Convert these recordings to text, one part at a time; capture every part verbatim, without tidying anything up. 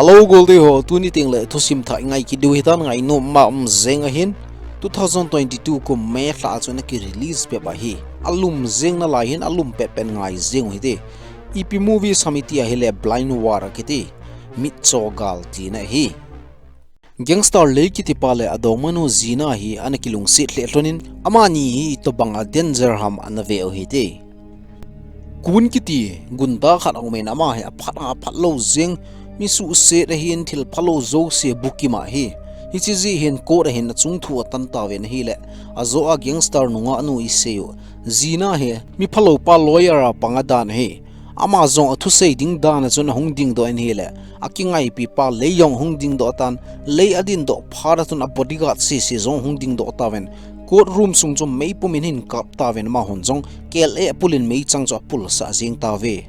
Hello, Goldie ho, tuni teng le thusim thah i ngai kit diu hitan, ngainom ma um jeng ahin, two thousand twenty-two kum May lha a chun a ki release pep ahi. A lum jeng nalai hin, a lum pep pen ngai jeng u hite. Ipi movie ham iti ahile Blind War akiti, mitcho gal tina ahi. Gangster Lei kiti pa le adongmanu Zina hi ana kilungset lheh lhonin, amani hi itobang a danger ham ana ve u hite. Kun kiti gunda khat aumin, ama hi aphat a aphat lou jeng, mi suhset ahin, thil phalou jouse bukim ahi. Hiche jeh hin court a hin achung thu atan tauvin ahile, ajo a gangster nungah nu isei u Zina hi mi phalou pa lawyer a pang adan ahi. Ama jong athusei ding dan a chun ahung dingdoh in ahile, akingaipi pa Lei jong ahung dingdoh tan, Lei adindoh phat a chun a bodyguard sese jong ahung dingdoh tauvin, court room sung chu meipum in ahin kap tauvin, amahon jong kel e pulin meichang chu apulsah jeng tauve.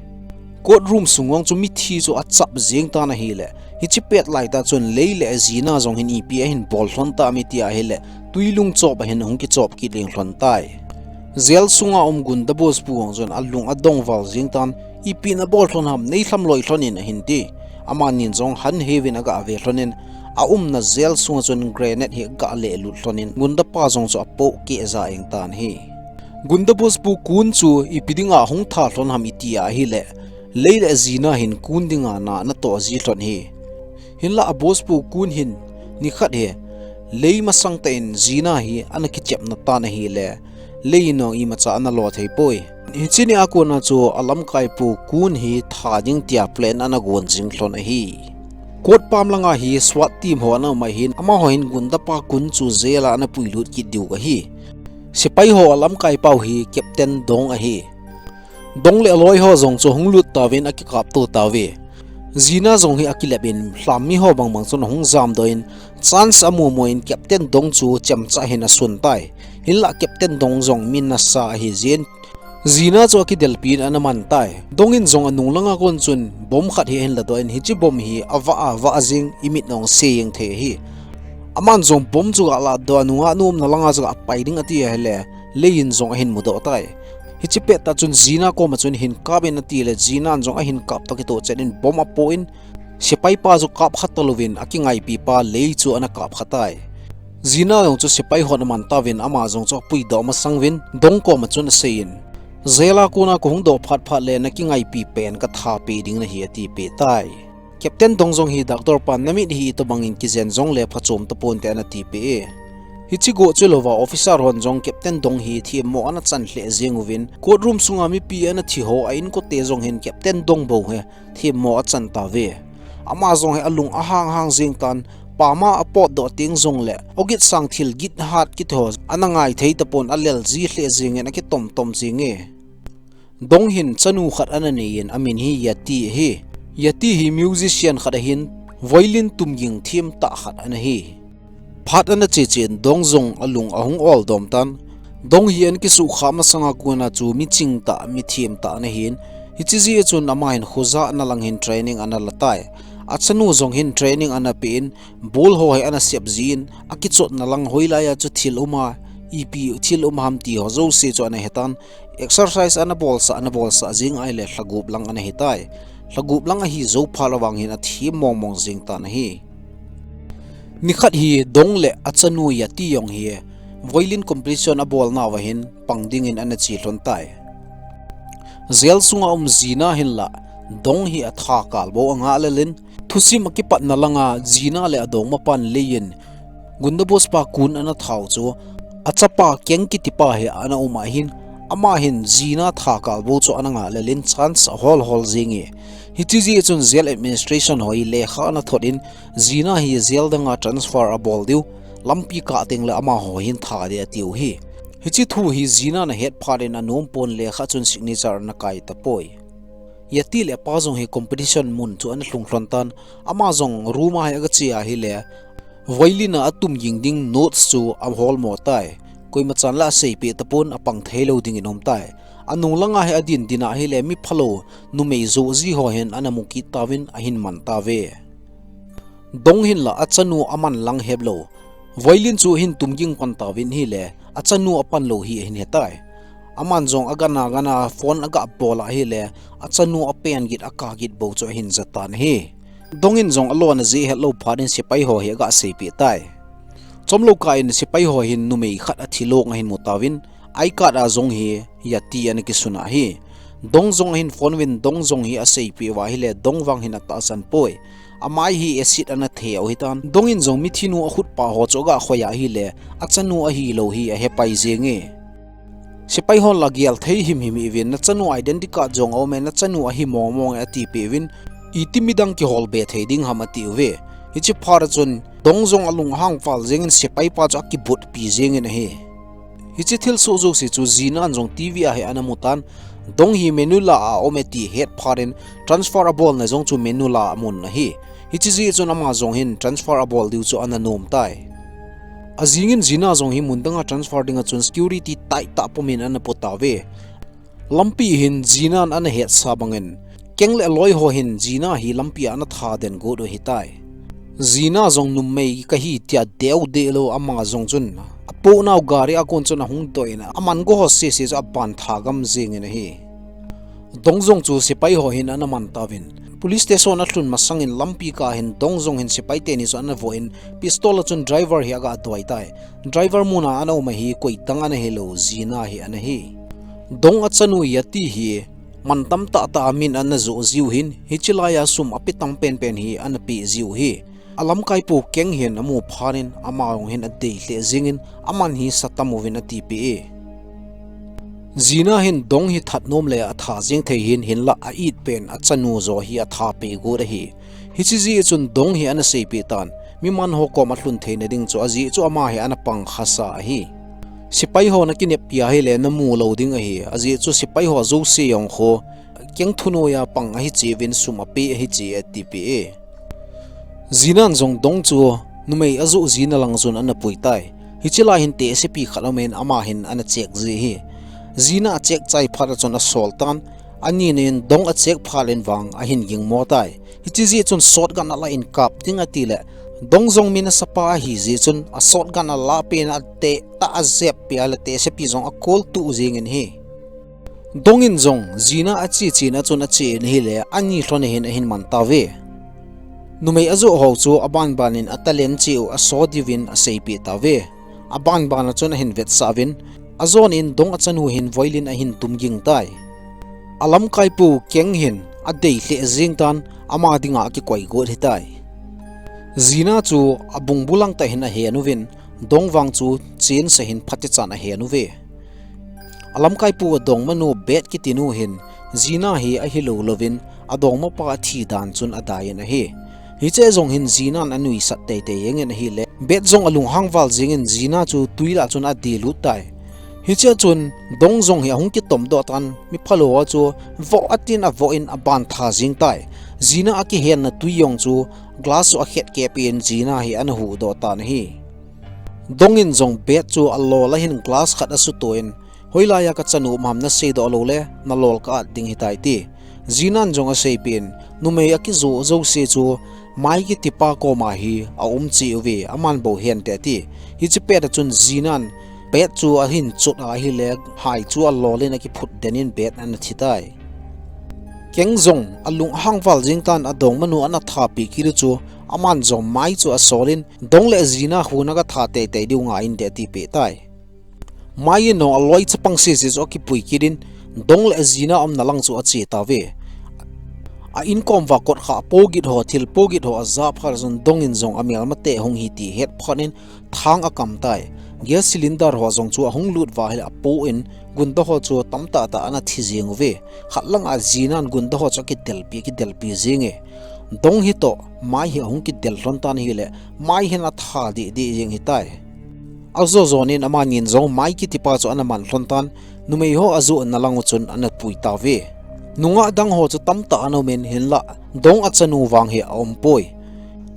Court room sung vang chu mithi chu achap jeng tan ahile, hiche pet laitah chun Lei le Zina jong hin ipi ahin bol lhon tam iti ahile, twilung chop a hin ahung kichop kit leng lhon tai. Jail sunga um gunda boss pu vang chun alung adong val jeng tan, ipi nabol lhon ham, neilhamloi lhonin ahin ti. Amanin jong han heuvin aga ve lhonin, aumna jail sunga chun grenade hi aga lelut lhonin, gunda pa jong chu apoh keh ja jeng tan ahi. Gunda boss pu Kun chu ipi dinga hung tha lhon ham iti ahile, Lei le Zina hin Kun dinga na ana toh ji lhon ahi. Hinlah a boss pu Kun hin nikhat hi Lei masang tah in Zina hi ana kichepna tan ahile, Lei in jong imacha ana lo thei poi. Hiche nia kona chu alamkai pu Kun hi tha ding tia plan ana gon jing lhon ahi. Court pam langa hi SWAT team ho ana um ahin, amaho hin gunda pa Kun chu jail a ana puilut kit diu ahi. Sepai ho alamkai pau hi Captain Dong ahi. Dong le aloi ho jong chu hung lut tauvin akikap to tauve. Zina jong hi akilep in, lham mi ho bangbang chun ahung jamdoh in, chance amu mu in Captain Dong chu chemcha hin asun tai. Hinlah Captain Dong jong mi nasa ahi jeh in, Zina chu akidelpi in ana man tai. Dong in jong anung langa kon chun bomb khat hi ahin ladoh in, hiche bomb hi avah avah jeng, imit in jong se jeng thei ahi. Aman jong bomb chu aga ladoh a, nungah nu umna langa chu aga pai ding ati ahile, Lei in jong ahin mudoh tai. Hiche pet tah chun Zina koma chun hin kap in ati le, Zina in jong ahin kap toh kitoh chet in bomb apoh in, sepai pa chu kap kha talouvin akingaipi pa Lei chu ana kap kha tai. Zina jong chu sepai hon aman tauvin, ama jong chu apuidoh masang uvin Dong koma chun asei in, jail a kona kahung doh phat phat le nakingaipi pen katha pe ding nahi ati peh tai. Captain Dong jong hi doctor pan namit hi itobang in kijen jongle phachom tapon te ana ti peh e. Hiche goh chu louva officer hon jong Captain Dong hi themmo ana chan lheh jeng uvin, court room sunga mipi ana thi ho a inkote jong hin Captain Dong bou hi themmo achan tauve. Ama jong hi alung ahang hang jeng tan, pam a apotdoh teng jongle ogit sang thil git hat kiti ho ana ngai thei tapon, alel ji lheh jeng in akitom tom jeng e. Dong hin chanu khat ana nei in, amin hi Yati ahi. Yati hi musician khat ahin, violin tumging them tah khat ana hi. Phat ana che chen Dong jong alung ahung ol dom tan. Dong hi ana kisukha masanga kona chu mi ching tah, mi them tah ana hin. Hiche jeh a chun ama hin khojahna lang hin training ana la tai. Achanu jong hin training ana pe in, ball ho hi ana sep jin, akichotna lang hoilai a chu thil um a, ipi thil um ham ti ho jouse chu ana he tan. Exercise ana bolsah, ana bolsah jing ahile lhagup lang ana hitai. Lhagup lang ahi jou phat le vang hin athem mong mong jing tan ahi. Nikhat hi Dong le achanu Yati jong hi violin competition abolnauva hin pang dingin ana che lhon tai. Jail sunga um Zina hinlah Dong hi atha kal bou angah lel in, thusim akipatna langa Zina le adongmapan Lei in gunda boss pa Kun ana thau chu, achapa Keng kiti pa hi ana um ahin, ama hin Zina tha kal bou chu ana ngah lel in chance ahol hol jing e. Hiche jeh chun jail administration ho hi lekha ana thot in, Zina hi jail danga transfer abol diu, lampi kah teng le amaho hin tha ding atiu hi. Hiche thu hi Zina in ahet phat in anom pon lekha chun signature ana kai tapoi. Yati le apa jong hi competition mun chu ana lhung lhon tan, ama jong room a hi aga che ahile, violin a atum ging ding notes chu ahol mo tai. Koima chan la aseipeh tapon, apang thei lou dingin aum tai. Anung langa hi adin din ahile mi phalou, numei joh ji ho hin ana mu kit tauvin ahin man tauve. Dong hinlah achanu aman lang heplou. Violin chu ahin tum ging pan tauvin ahile, achanu apan lou hi ahin hetai. Aman jong agana gana phone aga bol ahile, achanu apen git aka git bou chu ahin ja tan ahi. Dong in jong alona jeh hetlou phat in sepai ho hi aga seipeh tai. Chomlou kah in sepai ho hin numei khat athi lou ahin mu tauvin, I card a jong hi Yati ana kisun ahi. Dong jong ahin phone uvin Dong jong hi aseipeh uva ahile Dong vang hin atahsan poi. Amai hi acid ana thei u ahitan. Dong in jong mithi nu akhut pa ho chu aga khoi a ahile, achanu ahilou hi ahepai jenge. Sepai hon la gel thei himhim hih uvin, nachanu identity card jong aume, nachanu ahi mong mong e atipeh uvin, iti midang kihol be thei ding ham ati uve. Hiche phat a chun Dong jong alung ahang val jengin sepai pa chu akibutpi jengin ahi. Hiche thilsoh jouse chu Jina in jong TV a hi ana mu tan, Dong hi Manila a aume ti het phat in transfer abolna jong chu Manila a amun ahi. Hiche jeh chun ama jong hin transfer abol diu chu ana nom tai. Ajing in Jina jong hi mun dang a transfer ding a chun security tight tah pum in ana pu tauve. Lampi hin Jina in ana hetsa bangin, Keng le aloi ho hin Jina hi lampi a ana tha den got u ahitai. Jina jong numei kahi tia deu deh lou ama jong chun, apohnau gari a kon chun ahung doh in, aman go ho sese chu aban tha gam jengin ahi. Dong jong chu sepai ho hin ana man tauvin, police station alhun masangin lampi kah a hin Dong jong hin sepai teni chu ana voh in, pistol a chun driver hi aga doi tai. Driver mun a ana um ahi, koi dang ana hilou, Jina hi ana hi. Dong achanu Yati hi man tam tah tah a min ana joh jiu hin, hiche lai a sum ape tam penpen hi ana peh jiu hi. Alamkaipu Keng hin amu phat in ama jong hin adei lheh jengin, aman hi sa tam uvin atipeh e. Jina hin Dong hi that nom le atha jeng thei hin, hinlah a-it pen achanu jo hi atha peh got ahi. Hiche jeh chun Dong hi ana seipeh tan, mi man ho kom alhun theina ding chu ajeh chu ama hi ana pang khasa ahi. Sepai ho nakineppi ahile namu lou ding ahi, ajeh chu sepai ho jouse jong khu Keng thunoi a pang ahi cheh uvin sum ape ahi cheh e atipeh e. Jina in jong Dong chu numei ajoh jina lang chun ana pui tai. Hiche lai hin tehsepi khat aumin ama hin ana check ji hi. Jina acheck chai phat a chun asol tan, ani nin Dong acheck phat in vang ahin gingmo tai. Hiche jeh chun shotgun ala in kap ding ati le, Dong jong mi nasapa ahi jeh chun a shotgun ala pen ateh tah a ajep peh a le tehsepi jong akol tuh jengin ahi. Dong in jong Jina ache chena chun ache in ahile, ani lhon a hin ahin man tauve. Numei ajoh ho chu abanban in a talent cheh u aso diuvin aseipeh tauve. Abanban a chun ahin vetsah uvin, ajon in Dong achanu hin violin ahin tum ging tai. Alamkaipu Keng hin adei lheh jeng tan, ama dinga akikoi got ahitai. Jina chu abungbu lang tah hin ahen uvin, Dong vang chu chen sa hin phatechan ahen uve. Alamkaipu adongmanu Beth kitinu hin, Jina hi ahilou louvin, adongmapa athi dan chun adai in ahi. Hiche jong hin Jina in anuisat teitei jengin ahile, Beth jong alunghang val jengin Jina chu twi lah chun adei lut tai. Hiche a chun Dong jong hi ahung kitom doh tan, mi phalou ho chu voh atin avoh in aban tha jeng tai. Jina akihenna twi jong chu glass chu akhet keh peh in Jina hi ana huhdoh tan ahi. Dong in jong Beth chu alol a hin glass khat asuto in, hoilai a kachanu um ham naseidoh lou le, nalol ka-at ding ahitai ati. Jina in jong aseipeh in, numei akijoh jouse chu Mai kitipa koma hi aum cheh uve, aman bou hinte ati. Hiche pet a chun Jina in Beth chu ahin chot a ahile, hai chu alol in akiphut den in Beth ana thi tai. Keng jong alunghang val jeng tan, adongmanu ana thapeh kit u chu, aman jong Mai chu asol in, Dong le Jina khu naga tha teitei diu ngai inte atipeh tai. Mai in jong aloi chapang sese chu akipui kit in, Dong le Jina umna lang chu ache tauve. A inkom uva kot kha po gin ho, thil po gin ho aja phat chun Dong in jong amelmate hung ahi ti het phat in thang akam tai. Gas cylinder ho jong chu ahung lut uva ahile apo in, gunda ho chu tamtah tah ana thi jeng uve. Khat lang a Jina in gunda ho chu akidelpi, akidelpi jenge. Dong hi toh Mai hi ahung kidel lhon tan ahile, Mai hin atha deh deh jeng ahitai. Ajo jon in amani in jong Mai kitipa chu ana man lhon tan, numei ho ajohna lang u chun ana pui tauve. Nungah dang ho chu tamtah ana um in, hinlah Dong achanu vang hi aum poi.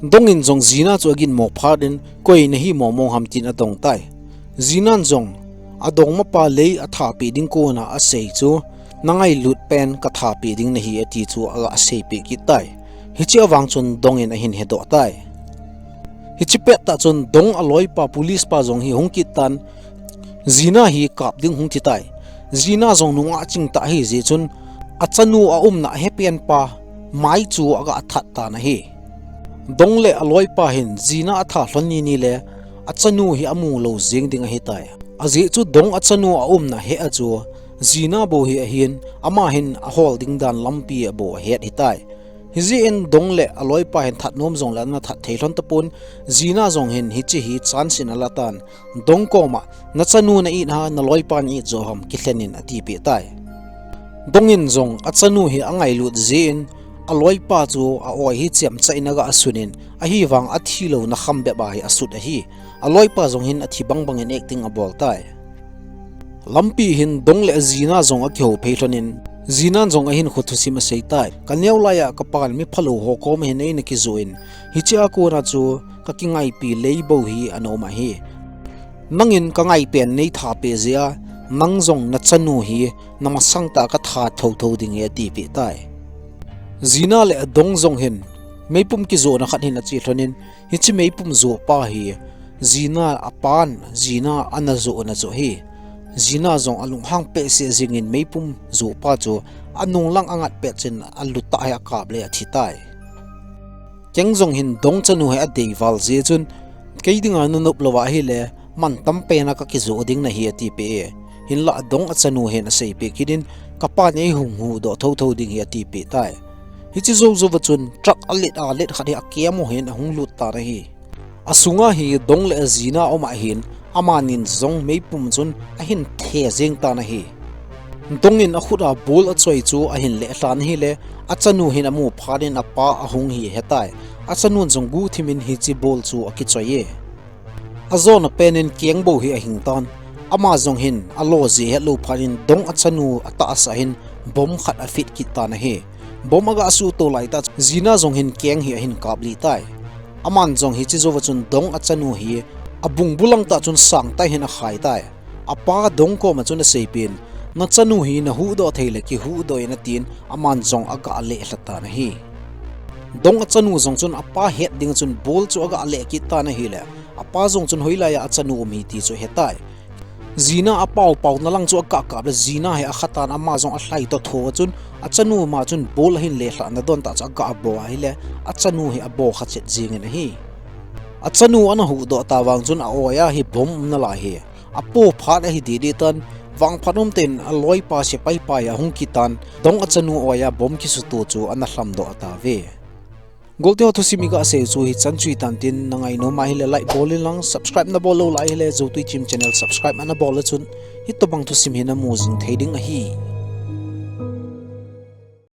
Dong in jong Jina chu aginmo phat in, koi nahi mong mong ham tin adong tai. Jina in jong adongmapa lei athapeh ding kona asei chu, nangailut pen kathapeh ding nahi ati chu aga seipeh kit tai. Hiche a vang chun Dong in ahin hedoh tai. Hiche pet tah chun Dong aloipa police pa jong hi hung kit tan, Jina hi kap ding hung thi tai. Jina jong nungah chingtah ahi jeh chun achanu aumna ahepen pa Mai chu aga that tan ahi. Dong le aloipa hin Zina atha lhon ni ni le achanu hi amu lou jing ding ahitai. Ajeh chu Dong achanu aumna hea chu Zina bou hi ahin, ama hin ahol ding dan lampi abou ahet hitai. Hijeh in Dong le aloipa hin that nom jongle ana that thei lhon tapon, Zina jong hin hiche hi chance in ala tan, Dong koma, nachanu na-it ham, naloipa na-it jo ham, kilhen in atipeh tai. Dong in jong achanu hi angailut jeh in, aloipa chu a-oi hi chemcha in aga sun in, ahivang athi louna kham bep a hi asut ahi. Aloipa jong hin athi bangbang in acting abol tai. Lampi hin Dong le Zina jong akihou phei lhon in, Zina jong ahinkho thusim asei tai. Kaneo laiya kapan miphalou ho koma hin eina kijoh in, hichea kona chu kakingaipi lei bou hi ana um ahi. Nangin kangaipen neitha peh jeh a, nang jong nachanu hi namasang tah a katha thotho ding ahi, atipeh tai. Zina le Dong jong hin meipum kijohna khat hin ache lhon in, hiche meipum johpa hi Zina apan, Zina ana johna chu ahi. Zina jong alunghang behseh jeng in meipum johpa chu anung lang angat pet chun alutah hi akap le athi tai. Keng jong hin Dong chanu hi adei val jeh chun, kei dinga nanop louva ahile, mantam pen a kakijoh ding nahi, atipeh e. Hinlah Dong achanu hin aseipeh kit in, kapan eihung huhdoh thotho ding ahi, atipeh tai. Hiche jou jouva chun truck alet alet khat hi akemho hin ahung lut tan ahi. Asunga hi Dong le Zina aum ahin, amanin jong meipum chun ahin the jeng tan ahi. Dong in akhut a ball achoi chu ahin lelhan ahile, achanu hin amu phat in apa ahung hi ahetai. Achanun jong guhthim in hiche ball chu akichoi e. Ajona pen in Keng bou hi ahing tan. Ama jong hin alo jeh hetlou phat in Dong achanu atahsa hin bomb khat afit kit tan ahi. Bomb aga suhto laitah chun Zina jong hin Keng hi ahin kaplih tai. Aman jong hiche jouva chun Dong achanu hi abungbu lang tah chun sangtah hin akhai tai. Apa Dong koma chun aseipeh in, nachanu hi nahuhdoh thei le kihuhdoh in, atin, aman jong aga lelha tan ahi. Dong achanu jong chun apa het ding chun ball chu aga leh kit tan ahile, apa jong chun hoilaiya achanu um hi ti chu ahetai. Zina apaopaona lang chu aga kap le, Zina hi akha tan, ama jong alhai toh thouva chun, achanu ma chun ball ahin lelhahna don tah chu aga bol ahile, achanu hi abo kha chet jeng in ahi. Achanu ana huhdoh ta vang chun a-oi a hi bomb um nalai hi apo phat ahi didi tan, vangphat umtah in aloipa sepai pa hi ahung kit tan, Dong achanu oi a bomb kisuto chu ana lhamdoh tauve. Golteho thusim iga sei chu hichan chu hitan tin, nangai nom ahile like bol in lang, subscribe nabol lou lai ahile Joutui Chim channel subscribe ana bol le chun hitobang thusim hi namu jing thei ding ahi.